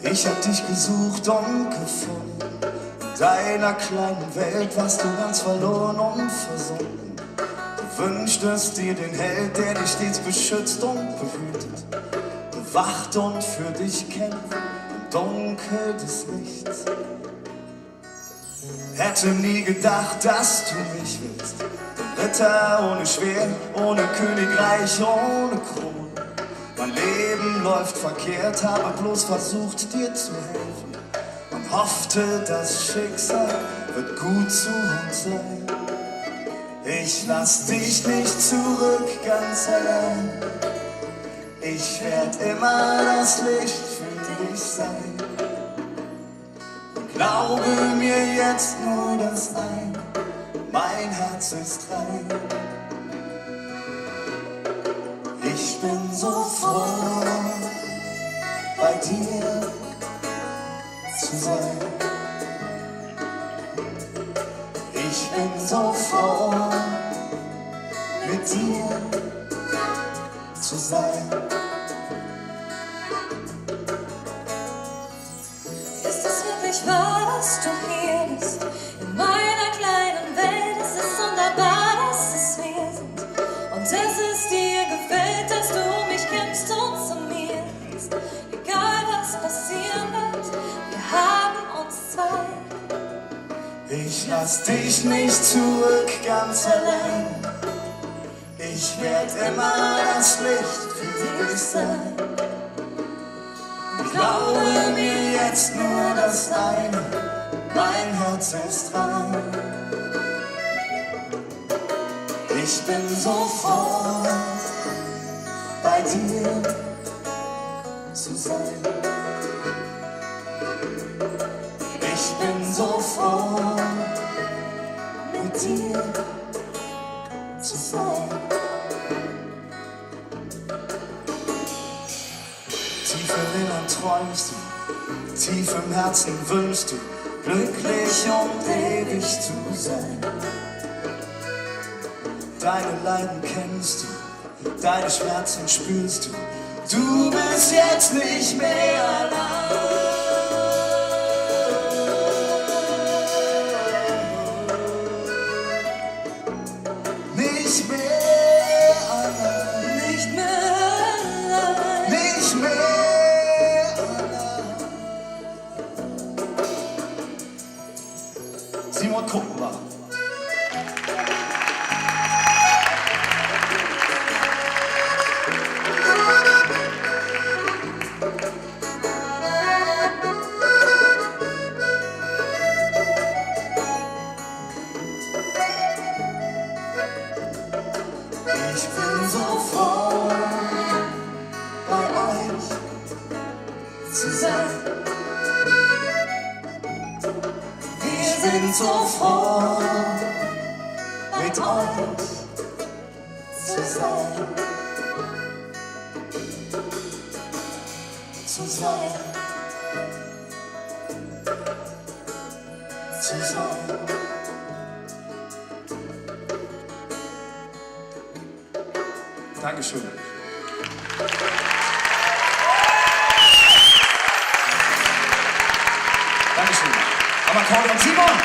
Ich hab dich gesucht und gefunden. In deiner kleinen Welt warst du ganz verloren und versunken. Du wünschtest dir den Held, der dich stets beschützt und behütet, bewacht und für dich kämpft im Dunkel des Lichts. Hätte nie gedacht, dass du mich willst. Den Ritter ohne Schwert, ohne Königreich, ohne Krone. Mein Leben läuft verkehrt, habe bloß versucht, dir zu helfen und hoffte, das Schicksal wird gut zu uns sein. Ich lass dich nicht zurück ganz allein. Ich werd immer das Licht für dich sein. Glaube mir jetzt nur das ein, mein Herz ist rein. Ich bin so froh, bei dir zu sein. Ich bin so froh, mit dir zu sein. Ist es wirklich wahr, dass du hier bist? In meiner kleinen Welt Es ist wunderbar, dass es wir sind. Und dass es dir gefällt, dass du mich kennst und zu mir bist. Egal was passieren wird, wir haben uns zwei. Ich lass dich nicht zurück ganz allein. Ich werd immer das Licht für dich sein. Glaube mir jetzt nur das eine, mein Herz ist rein. Ich bin so froh, bei dir zu sein. Ich bin so froh, mit dir zu sein. Tief im Innern träumst du, tief im Herzen wünschst du, glücklich und ewig zu sein. Deine Leiden kennst du, deine Schmerzen spürst du, du bist jetzt nicht mehr allein. Nicht mehr allein. Nicht mehr allein. Nicht mehr allein. Simon Kruppenbach. Ich bin so froh, bei euch zu sein. Ich bin so froh, mit euch zu sein. Zu sein. Zu sein. Dankeschön. Dankeschön. Am Akkordeon Simon.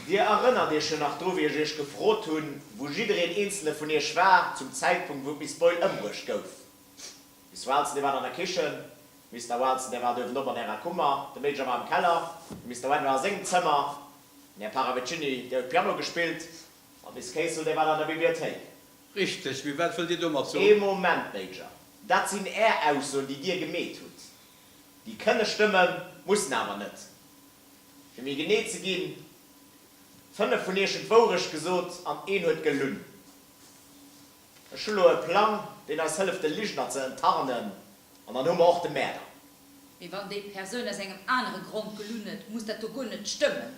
Dir erënnert Iech jo nach dru wéi ech Iech gefrot hunn, wou jiddereen eenzele vun Iech war zum Zäitpunkt wou d'Miss Boyle ëmbruecht gouf. Miss Walson, Dir waart an der Kichen, Mister Walson, Där waart uewenop an Ärer Kummer, de Major war am Keller, de Mister Wen war a sengem Zëmmer, den Här Paravicini, Där huet Piano gespillt an d'Miss Casel, Där waart an der Bibliothéik. Richteg, mee wat wëllt Dir domat soen? Ee Moment, Major, dat sinn Är Aussoen, déi Dir gemeet hutt. Déi kënne stëmmen, mussen awer net. Fir méi genee ze ginn, 5 vun iech hunn d'Wourecht gesot an een huet gelunn. Ech hu lo e Plang, deen eis hëlleft de Ligener ze enttarnen an dann hu mer och de Mäerder. Mee wann déi Persoun aus engem anere Grond gelunn huet, muss dat do guer net stëmmen.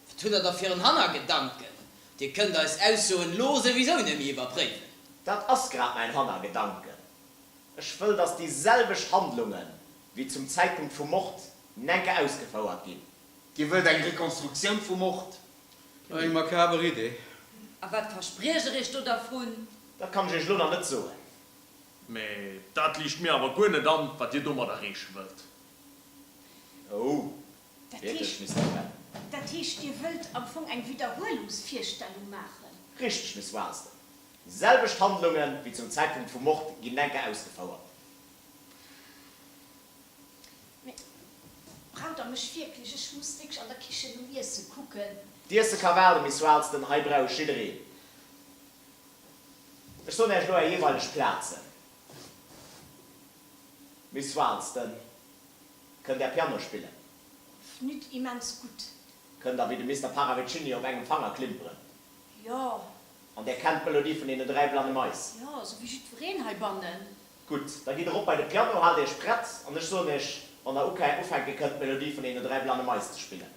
Wat hutt der da fir en Hannergedanken? Dir kënnt eis Aussoen lo souwisou net méi iwwerpréiwen. Dat ass grad mäin Hannergedanken. Ech wëll, dass déi selwecht Handlungen wéi zum Zäitpunkt vum Mord Nenke ausgefouert ginn. Dir wëllt eng Rekonstruktioun vum Mord? Eng makaber Idee. A wat verspriecht der iech do dervun? Dat kann ech Iech elo nach net soen. Mä dat liicht mir awer guer net an, wat Dir domat erreeche wëllt. Oh, Dat wierklech, heescht, Mister Wen? dat heescht, Dir wëllt am Fong eng Widderhuelungsvirstellung maachen? Richteg, Miss Walston. Déi selwecht Handlunge wéi zum Zäitpunkt vum Mord ginn enke ausgefouert. Mä braucht Der mech wierklech? Ech muss wierklech an der Kichen nom Iesse kucken. D'Iesse ka waarden, Miss Walston, hei brauch ech jiddereen. Ech soen Iech elo Är jeeweileg Plazen. Miss Walston, kënnt Är Piano spillen? Nüt immens gutt. Kënnt Der wéi de Mister Paravicini op engem Fanger klimperen? Jo. An Der kennt d'Melodie vun deene 3 blanne Mais? Jo, sou wéi jiddwereen heibannen. Gutt, da gitt erop bei de Piano, haalt Iech prett an ech soen Iech, wann Der ufänke kënnt, d'Melodie vun deene 3 blanne Mais ze spillen.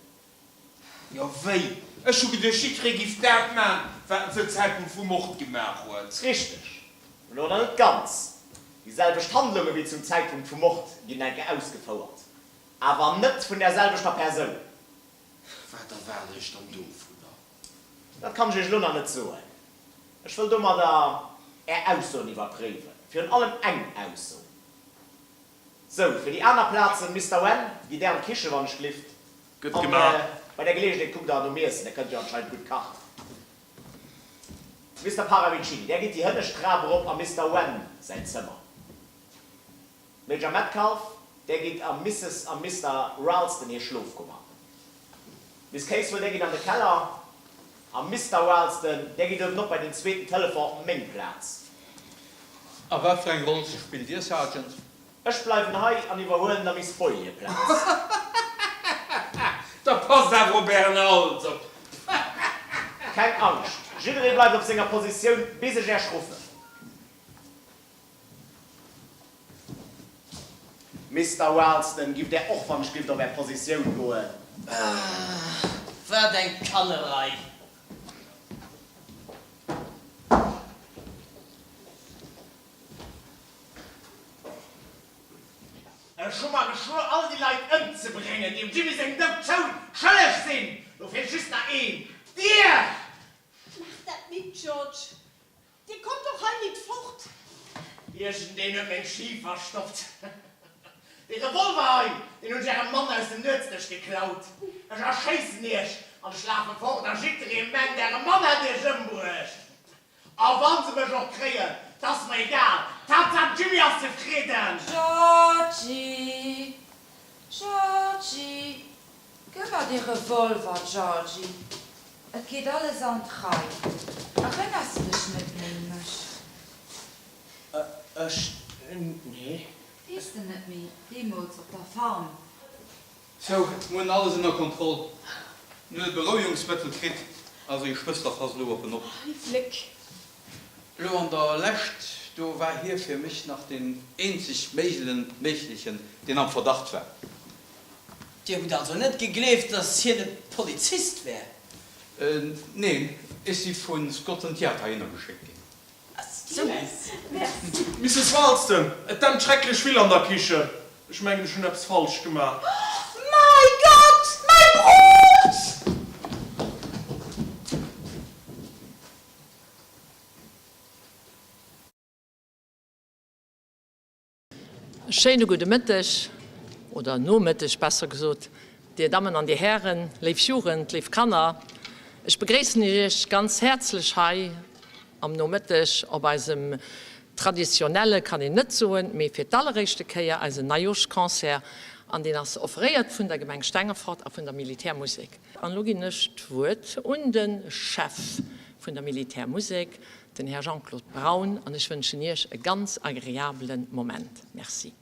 Jo, wéi? Ech hu geduecht, jiddweree giff dat man, wat en zur Zäitpunkt vum Mord gemaach huet. Richteg. Elo nach net ganz. Déi selwecht Handlunge wéi zum Zäitpunkt vum Mord ginn enke ausgefouert, awer net vun där selwechter Persoun. Wat erwaarde ech dann dovunner? Dat kann ech Iech elo nach net soen. Ech wëll domadder Är Aussoen iwwerpréiwen. Virun allem eng Ausso. Sou, fir déi aner Plazen, Mister Wen, gitt Där an d'Kiche wann ech glift. Gëtt An gemaach. bei där Geleegenheet kuckt Der nom Iessen, Der kënnt jo anscheinend gutt kachen. Mister Paravicini, Där gitt déi hënnescht Trap erop a Mister Wen säin Zëmmer. Major Metcalfe, Där gitt a Misses a Mister Ralston hir Schlofkummer. Miss Casewell, Där gitt an de Keller. A Mister Ralston, Där gitt uewenop bei den zweeten Telefon op meng Plaz. A wat fir eng Roll spillt Dir, Sergeant? Ech bleiwen hei an iwwerhuelen der Miss Boyle hir Plaz. Da passt awer op Ären Hals op! Keng Angscht, jidderee bleift op senger Positioun, bis ech Äech ruffen. Mister Ralston, giff Där och wann ech gifft op Är Positioun goen? Ah, wat eng Kannerei! Ech hu mer geschwuer all déi Leit ëmzebréngen, déi um Jimmy sengem Doud schëlleg sinn. Do feelt just nach een, Dir! Maach dat nit, George. Dir kommt och hei nit fort. Iergendeen huet meng Ski verstoppt. Dee Revolver hei, deen hunn ech ärem Mann aus dem Nuetsdësch geklaut. Ech erschéissen iech an ech lafe fort a jidderee mengt, äre Mann hätt iech ëmbruecht. A wann se mech och kréien, 't ass mer egal, d'Haaptsaach Jimmy ass zefridden! Georgie, Georgie, gëff mer dee Revolver, Georgie, et geet alles an d'Rei. Erënners de dech net méi un mech? Ech? Nee. Weess de net méi, deemools op der Farm? Sou, mir hunn alles ënner Kontroll. En huet e Berouegungsmëttel kritt a seng Schwëster passt elo op en op. Hei Fléck. Elo an der Lescht, do war hie fir mech nach deen eenzeg Méiglechen, deen am Verdacht war. Dir hutt also net gegleeft, datt hien e Polizist wär? Neen, ech si vu Scotland Yard heihinner geschéckt ginn. Misses Ralston, et dämpt schrecklech vill an der Kichen. Ech mengen, ech hunn eppes falsch gemaach. Mäi Gott, mäi Brot! E schéine gudde Mëtteg, oder Nomëtteg besser gesot, Dir Dammen an Dir Hären, léif Jugend, léif Kanner. Ech begréissen Iech ganz häerzlech hei am Nomëtteg op eisem traditionelle, kann een net soen, mee fir d'alleréischte Kéier eisen Neijooschconcert. An deen ass offréiert vun der Gemeng Stengefort a vun der Militärmusek. An elo ginn ech d'Wuert un de Chef vun der Militärmusek, den Här Jean-Claude Braun, an ech wënschen Iech e ganz agreabelen Moment. Merci.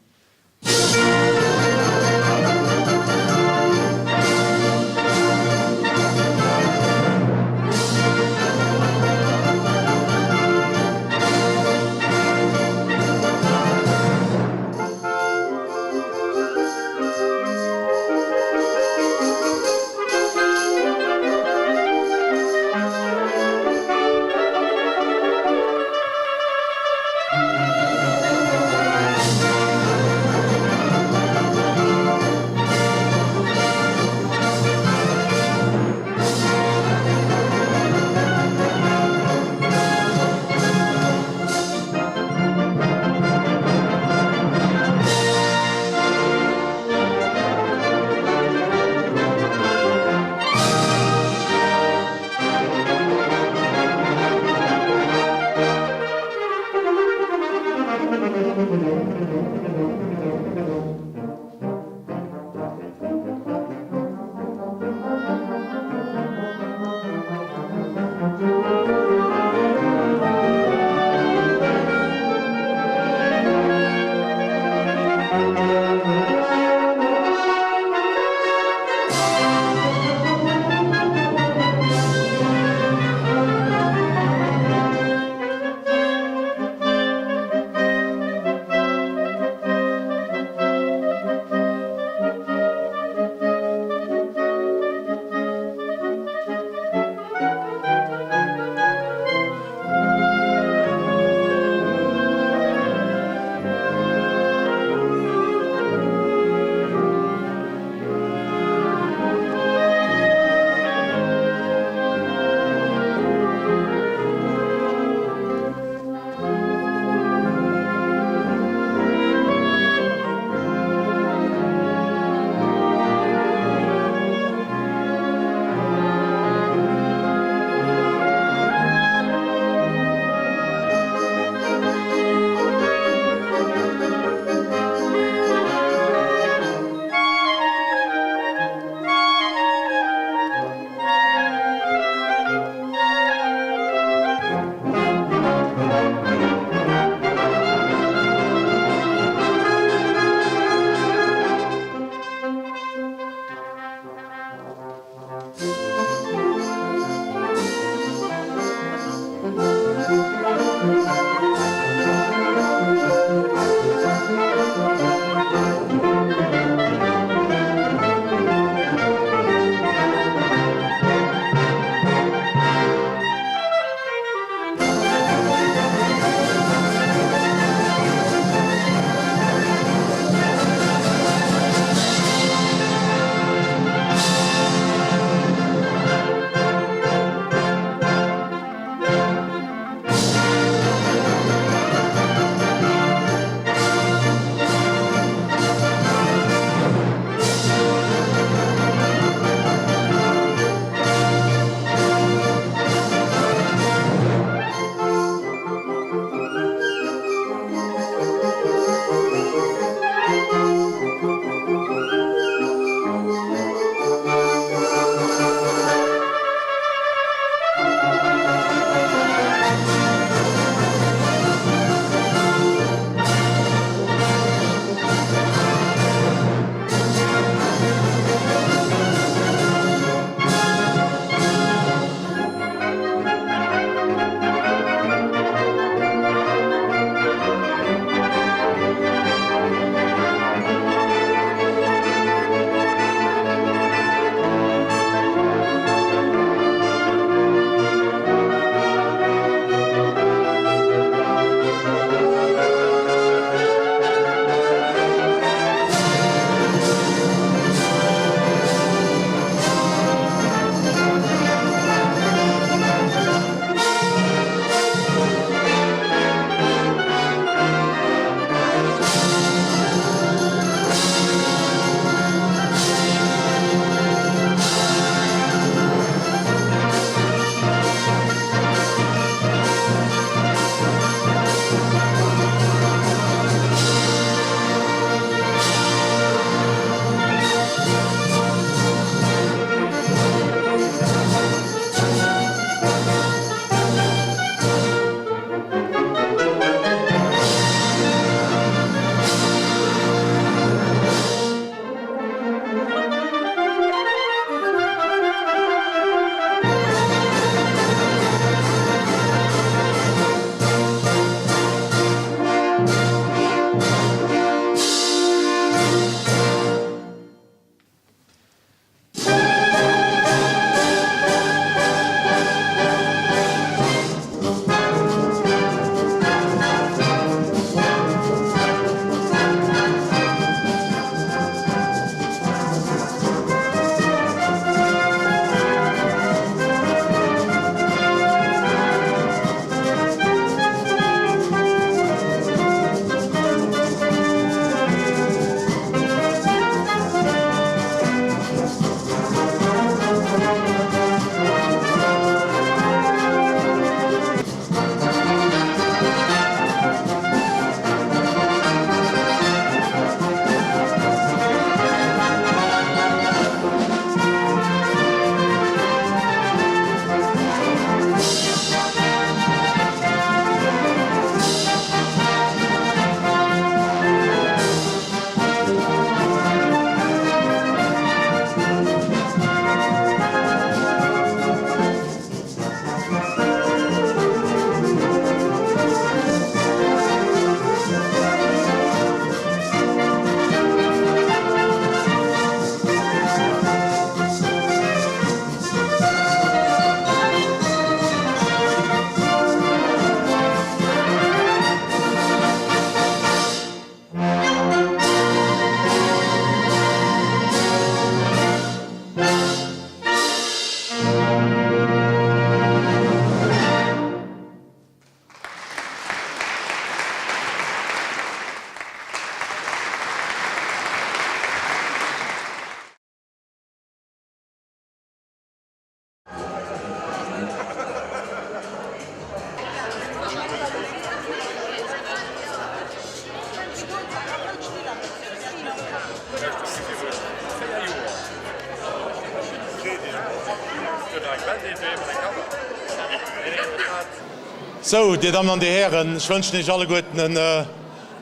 Sou, Dir Dammen an Dir Hären, ech wënschen Iech alleguerten e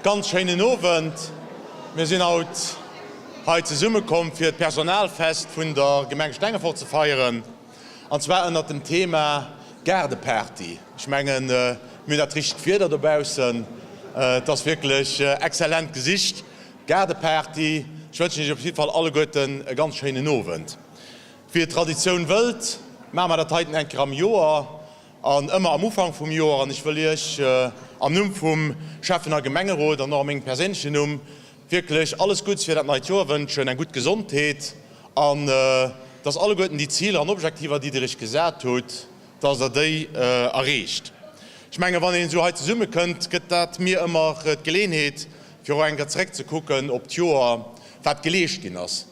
ganz schéinen Owend. Mir sinn haut hei zesummekomm, fir d'Personalfest vun der Gemeng Stengefort ze feieren, an zwar ënnert dem Thema Gaardeparty. Ech mengen, mir hunn dat richtegt Wieder dobaussen, et ass wierklech exzellent gesicht. Gaardeparty. Ech wënschen Iech op jidde Fall alleguerten e ganz schéinen Owend. Wéi et d'Traditioun wëllt, maache mer dat heiten eng Kéier am Joer an ëmmer am Ufank vum Joer. An ech wëll Iech am Numm vum Schäffen a Gemengerot an och a mengem perséinlechen Numm wierklech alles Guddes fir dat neit Joer wënschen, eng gutt Gesondheet an dass alleguerten déi Ziler an Objektiver, déi Dir Iech gesat hutt, dass Der déi erreecht. Ech mengen, wann een esou hei zesummekënnt, gëtt dat mir ëmmer d'Geleenheet, fir och eng Kéier zeréckzekucken op d'Joer, wat geleescht ginn ass.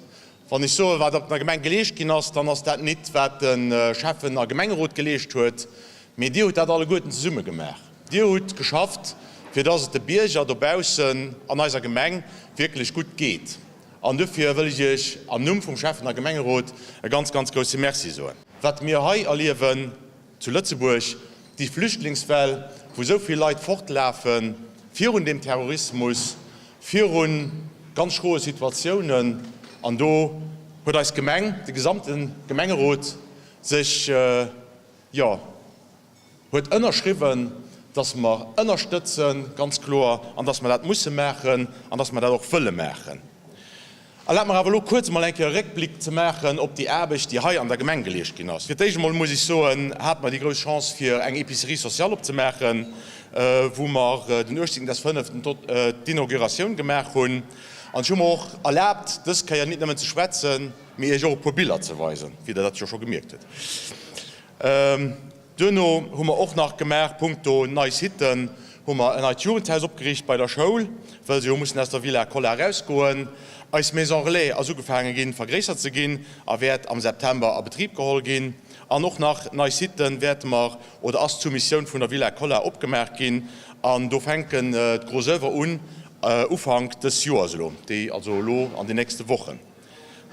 Wann ech soen, wat op der Gemeng geleescht ginn ass, dann ass dat nit, wat de Schäffen a Gemengerot geleescht huet, mee Dir hutt dat alleguerten zesumme gemaach. Dir hutt geschafft, fir dass et de Bierger dobaussen an eiser Gemeng wierklech gutt geet. An dofir wëll ech Iech am Numm vum Schäffen a Gemengerot e ganz, ganz grousse Merci soen. Wat mir hei erliewen zu Lëtzebuerg, déi Flüchtlingswell, wou esou vill Leit fortlafe virun dem Terrorismus, viru ganz schroe Situatiounen, an do huet eis Gemeng, de gesamte Gemengerot sech, jo, huet ënnerschriwwen, dass mer ënnerstëtzen, ganz kloer, an dass mer dat musse maachen an dass mer dat och wëlle maachen. Erlaabt mer awer elo kuerz emol eng Kéier e Réckblick ze maachen op déi Aarbecht, déi hei an der Gemeng geleescht ginn ass. Fir d'éischt emol muss ech soen, hate mer déi grouss Chance fir eng Épicerie sociale opzemaachen, wou mer den 18. des fënneften d'Inauguratioun gemaach hunn. An ech hu mer och erlaabt, dës Kéier nit nëmmen ze schwätzen, mee Iech och e puer Biller ze weisen, wéi Der dat jo scho gemierkt hutt. Duerno hu mer och nach gemaach, punkto nei Siten, hu mer en neit Jugendhaus opgeriicht bei der Schoul, well se jo mussen aus der Villa Kolla erausgoen. Eis Maison Relais ass ugefaange ginn, vergréissert ze ginn a wäert am September a Betrib geholl ginn. An och nach nei Siten wäerte mer, oder ass d'Soumissioun vun der Villa Kolla opgemaach ginn an do fänken d'gros Oeuvre un Ufank dës Joers elo, déi also elo an den nächste Wochen.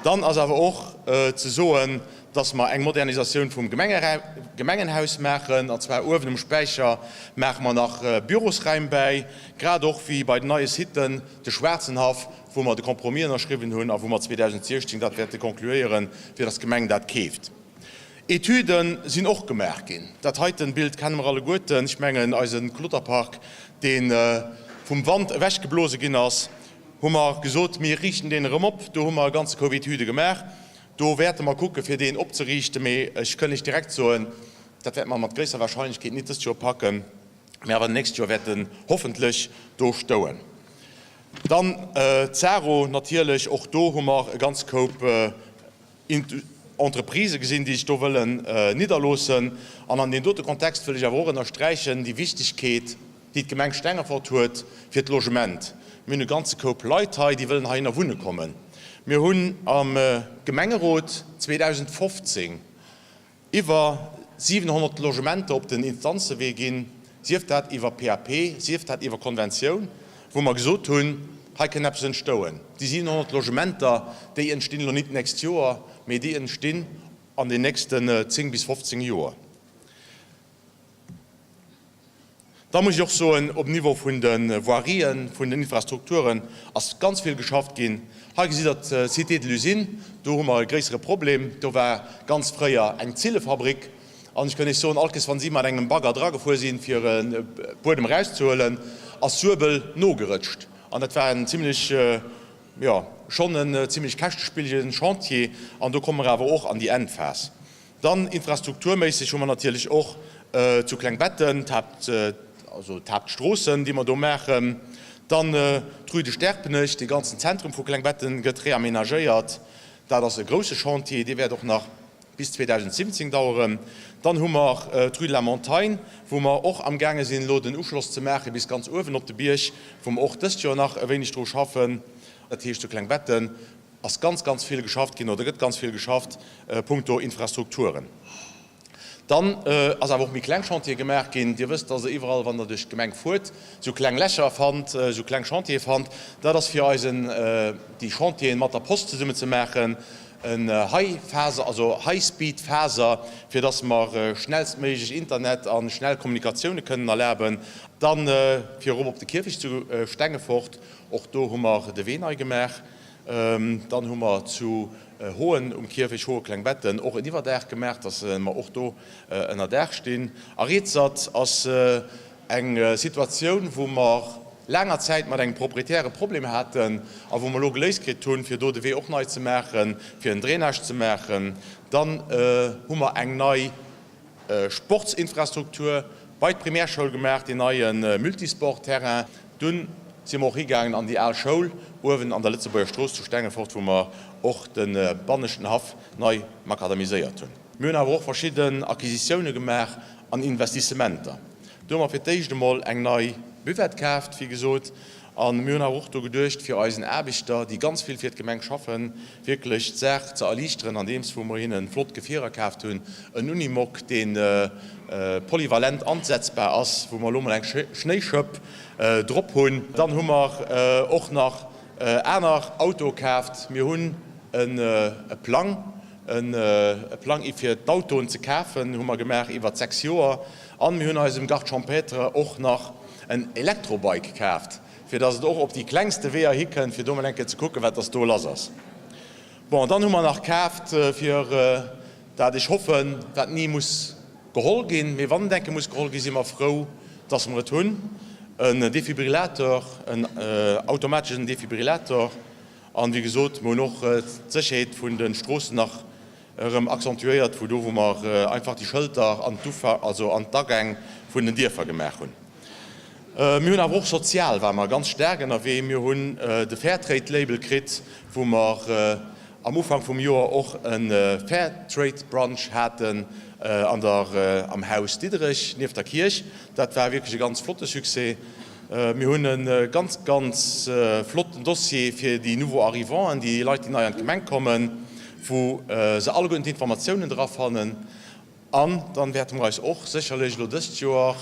Dann ass awer och ze soen, dass mer eng Modernisatioun vum Gemengenhaus maachen, an zwar uewen um Späicher maache mer nach Bürosräim bäi, grad och wéi bei den neie Siten, de Schwaarzenhaff, wou mer de Compromis ënnerschriwwen hunn a wou mer 2016 dat wäerte concluéieren, fir dass d'Gemeng dat keeft. Etüde sinn och gemaach ginn. Dat heiten Bild kenne mer alleguerten. Ech mengen, eise Klotterpark, dee vum Wand ewechgeblose ginn ass, hu mer gesot, mir riichten deen erëm op. Do hu mer e ganze Koup Etüde gemaach. Do wäerte mer kucke fir deen opzeriichten. Mee ech kënn lech direkt soen, dat wäerte mer mat gréisser Wahrscheinlechkeet nit dëst Joer packen, mee awer d'nächst Joer wäert en hoffentlech do stouen. Dann d'Saro natierlech, och do hu mer e ganz Koup Entreprisë gesinn, déi sech do wëllen nidderloossen. An an deem dote Kontext wëll ech awer och ënnersträichen déi Wichtigkeet, déi d'Gemeng Stengefort huet fir d'Logement. Mir hunn e ganze Koup Leit hei, déi wëllen heihinner wunne kommen. Mir hunn am Gemengerot 2015 iwwer 700 Logementer op den Instanzewee ginn, sief dat iwwer PAP, sief dat iwwer Konventioun, wou mer gesot hunn, hei kënn eppes entstouen. Déi 700 Logementer, déi entstinn elo nit d'nächst Joer, mee déi entstinn an den nächsten 10 bis 15 Joer. Da muss ech och soen, um Niveau vun de Voirien, vun den Infrastrukturen ass ganz vill geschafft ginn. Hei gesitt Der d'Cité de l'Usine. Do hu mer e gréissere Problem. Do war ganz fréier eng Zillefabrik. An ech kann Iech soen, all Kéiers wa si mat engem Bagger dragefuer sinn, fir e Buedem erauszehuelen, ass Suebel nogerëtscht. An dat war en zimlech, jo, schonn en zimlech käschtespillige Chantier. An do komme mer awer och an déi Endphas. Dann infrastrukturméisseg hu mer natierlech och zu Klengbetten d'Haapt, also d'Haaptstroossen, déi mer do maachen. Dann d'Rue de Sterpenech, dee ganzen Zentrum vu Klengbetten gëtt reaménagéiert. Dat ass e grousse Chantier, dee wäert och nach bis 2017 daueren. Dann hu mer d'Rue de la Montagne, wou mer och amgaange sinn, elo den Uschloss ze maache bis ganz uewen op de Bierg, wou mer och dëst Joer nach e wéineg dru schaffen. Dat heescht zu Klengbetten ass ganz, ganz vill geschafft ginn oder gëtt ganz vill geschafft punkto Infrastrukturen. Dann ass awer och méi kleng Chantiere gemaach ginn. Dir wësst, dass Der iwwerall, wann Der duerch d'Gemeng fuert, esou kleng Lächer fannt, esou kleng Chantiere fannt. Dat ass fir eisen déi Chantieren mat der Post zesummen ze maachen. En High-Faser, also High-Speed-Faser, fir dass mer schnellstméiglech Internet a schnell Kommunikatioune kënnen erlaben. Dann fir erop op de Kierfecht zu Stengefort, och do hu mer de Wee nei gemaach. Dann hu mer zu Hoen um Kierfecht, Hohe-Klengbetten, och en Iwwerdaach gemaach, dass mer och do ënner Daach stinn. A Rezert ass Eng Situatioun, wou mer laanger Zäit mat engem Proprietär e Problem haten a wou mer elo geléist kritt hunn, fir do de Wee och nei ze maachen, fir en Drainage ze maachen. Dann hu mer eng nei Sportsinfrastruktur bei d'Primärschoul gemaach, deen neie Multisport-Terrain. Dunn si mer och higaangen an déi al Schoul uewen an der Lëtzebuerger Strooss zu Stengefort, wou mer och de banneschten Haff nei makadamiséiert hunn. Mir hunn awer och verschidden Acquisitioune gemaach an Investissementer. Do hu mer fir d'éischt emol eng nei Buvette kaaft, wéi gesot, a mir hunn awer och do geduecht, fir eisen Aarbechter, déi ganz vill fir d'Gemeng schaffen, wierklech d'Saach ze erliichteren, andeems wou mer hinne flott Gefierer kaaft hunn, en Unimog, dee polyvalent ansetzbar ass, wou mer elo mol eng Schnéischëpp drop hunn. Dann hu mer och nach aner Autoe kaaft. Mir hunn e Plang, E Plang fir d'Autoen ze kafen hu mer gemaach iwwert 6 Joer. An mir hunn eisem Garde champêtre och nach en Elektrobike kaaft, fir dass et och op déi klengste Weeër hikënnt, fir do mol eng Kéier ze kucken, wat dass do lass ass. Bon, dann hu mer nach kaaft, fir dat ech hoffen, dat ni muss geholl ginn, mee wann et eng Kéier muss geholl ginn, si mer frou, dass mer et hunn, en Defibrillateur, en automateschen Defibrillator. An, wéi gesot, mer hunn och d'Sécherheet vun de Stroossen nach erëm accentuéiert, wou do, wou mer einfach déi Schëlter an d'Ufa, also an d'Agäng vun den Dierfer gemaach hunn. Mir hunn awer och sozial ware mer ganz staark ënnerwee. Mir hunn de Fairtrade-Label kritt, wou mer am Ufank vum Joer och e Fairtrade-Brunch haten an der, am Haus Diderich nieft der Kierch. Dat war wierklech e ganz flotte Succès. Mir hunn e ganz, ganz flotten Dossier fir déi Nouveaux Arrivanten, déi Leit, déi nei an d'Gemeng kommen, wou se alleguerten d'Informatiounen dra fannen. An dann wäerte mer eis och sécherlech elo dëst Joer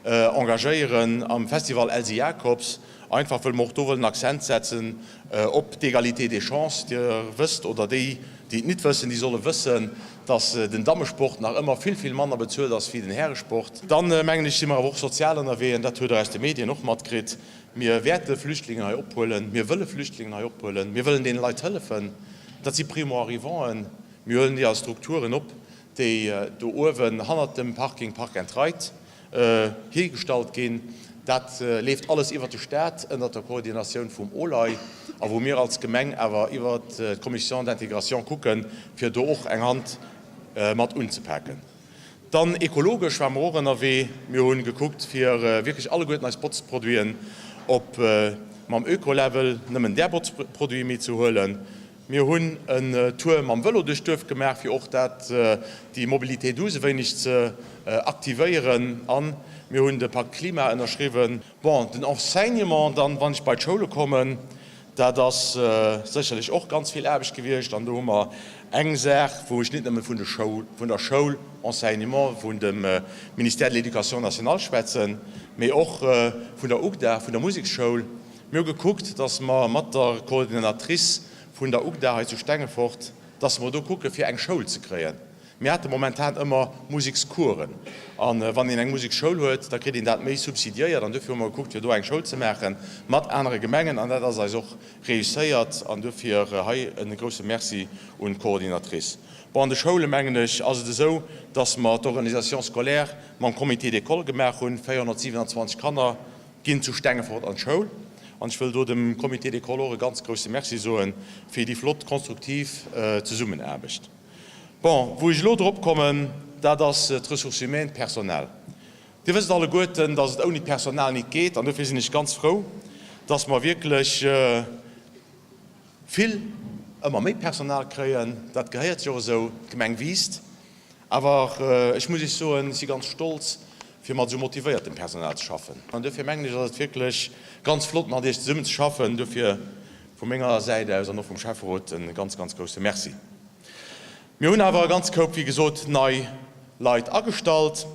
engagéieren am Festival Elsy Jacobs, einfach wëll mer och do wëllen Accent setzen op d'Égalité des chances. Dir wësst, oder déi, déi et nit wëssen, déi solle wëssen, dass den Dammesport nach ëmmer vill, vill manner bezuelt ass wéi den Häresport. Dann, mengen ech, si mer awer och sozial ënnerwee, an dat huet Der aus de Medien och matkritt. Mir wäerte Flüchtlingen hei ophuelen, mir wëlle Flüchtlingen hei ophuelen, mir wëllen deene Leit hëllefen. Dat si Primo-arrivanten. Mir huelen déi a Strukturen op, déi do uewen hannert dem Parking Park and Ride hiergestallt ginn. Dat leeft alles iwwert de Stat ënnert der Koordinatioun vum OLAI a wou mir als Gemeng awer iwwert d'Commission d'intégration kucken, fir do och eng Hand mat unzepaken. Dann ekologesch ware mer och ënnerwee. Mir hu gekuckt, fir wierklech alleguerten eis Botzproduiten op mam Ökolevel nëmmen där Botzproduite méi ze huelen. Mir hunn en Tour mam Vëlo duerch d'Duerf gemaach, fir och dat, déi Mobilité douce e wéineg ze aktivéieren. A mir hunn de Pacte Klima ënnerschriwwen. Bon, den Enseignement dann, wann ech bei d'Schoule kommen, dat ass sécherlech och ganz vill Aarbecht gewiescht. An do hu mer eng Saach, wou ech net nëmme vun de Schoul, vun der Schoul, Enseignement, vun dem Ministère de l'Éducation nationale schwätzen, mee och vun der UGDA, vun der Museksschoul. Mir hu gekuckt, dass mer mat der Coordinatrice vun der UGDA hei zu Stengefort, dass mer do kucke fir eng Schoul ze kréien. Mir hate momentan ëmmer Musekscoursen. A wann een eng Museksschoul huet, da kritt een dat méi subsidiéiert. An dofir hu mer gekuckt, fir do eng Schoul ze maache mat anere Gemengen. An dat ass eis och reusséiert. An dofir hei e grouse Merci un d'Coordinatrice. Bon, an de Schoule mengen ech, ass et esou, dass mer d'Organisation scolaire mam Comité d'école gemaach hunn, 427 Kanner. Ginn zu Stengefort an d'Schoul an ech wëll do dem Comité d'école och e ganz grousse Merci soen fir déi flott konstruktiv Zesummenaarbecht. Bon, wou ech elo drop kommen, dat ass d'Ressources humaines, d'Personal. Dir wësst alleguerten, dass et ouni d'Personal nit geet an dofir sinn ech ganz frou, dass mer wierklech vill, ëmmer méi Personal kréien. Dat gehéiert sech och esou, d'Gemeng wiisst. Awer ech muss Iech soen, ech si ganz stolz, fir mat esou motivéiertem Personal ze schaffen. An duerfir mengen ech, ass et wierklech ganz flott, mat Iech zesummen ze schaffen. Duerfir vu menger Säit aus an och vum Schäfferot e ganz, ganz grousse Merci. Mir hunn awer e ganz Koup, wéi gesot, nei Leit agestallt.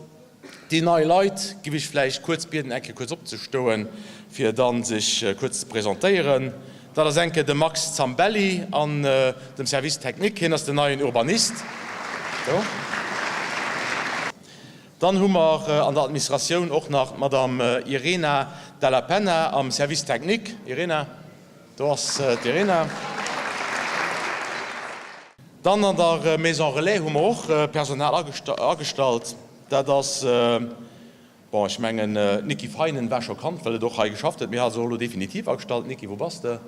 Déi nei Leit giff ech vläicht kuerz bieden, eng Kéier kuerz opzestoen, fir da sech kuerz ze presentéieren. Dat ass eng Kéier de Max Zambelli an dem Service technique. Hien ass den neien Urbanist. Do. Dann hu mer an der Administratioun och nach d'Madame Irena Dalla Penna am Service technique. Irena, do ass d'Irena. Dann an der Maison Relais hu mer och Personal agestallt. Dat ass, bon, ech mengen, d'Nicky Feinen war scho kannt, well et och hei geschafft huet. Mir ha se och elo definitiv agestallt. Nicky, wou bass de?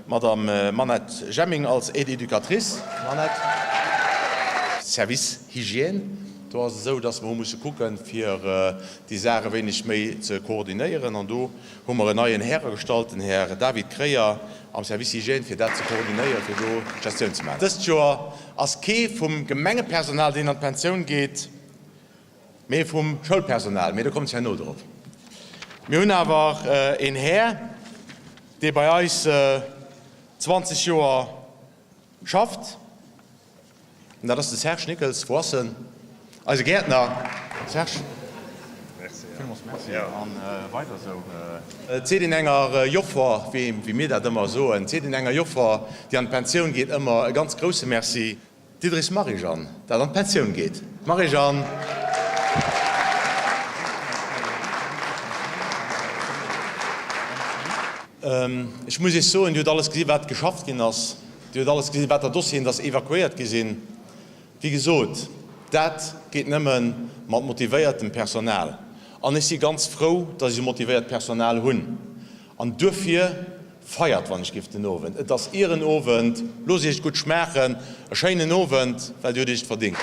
D'Madame Manette Jemming als Aide-éducatrice. Manette. Service Hygiène, do ass et esou, dass mer hu musse kucken, fir déi Saach e wéineg méi ze koordinéieren. An do hu mer en neien Här agestallt, den Här David Kreyer am Service Hygiène, fir dat ze koordinéieren, fir do d'Gestioun ze maachen. Dëst Joer ass kee vum Gemengepersonal, deen an d'Pensioun geet, mee vum Schoulpersonal, mee do kommen ech herno drop. Mir hunn awer een Här, dee bei eis 20 Joer schafft, an dat ass de Serge Nickels. Wou ass en? Eise Gäertner. Serge, villmools Merci a weider esou. Et seet een enger Joffer, wéi mir dat ëmmer soen, et seet een enger Joffer, déi an d'Pensioun geet, ëmmer e ganz grousse Merci. D'Idriss Marie-Jeanne, dat an d'Pensioun geet. Marie-Jeanne. Ech muss Iech soen, Dir hutt alles gesi wat geschafft ginn ass. Dir hutt alles gesinn, wat der Dossieren dass evakuéiert gi sinn. Wéi gesot, dat geet nëmme mat motivéiertem Personal. An ech si ganz frou, dass ech e motivéiert Personal hunn. An duerfir feiert wann ech giff den Owend. Et ass ieren Owend, loosst iech et gutt schmaachen, e schéinen Owend, well dir hutt iech et verdingt.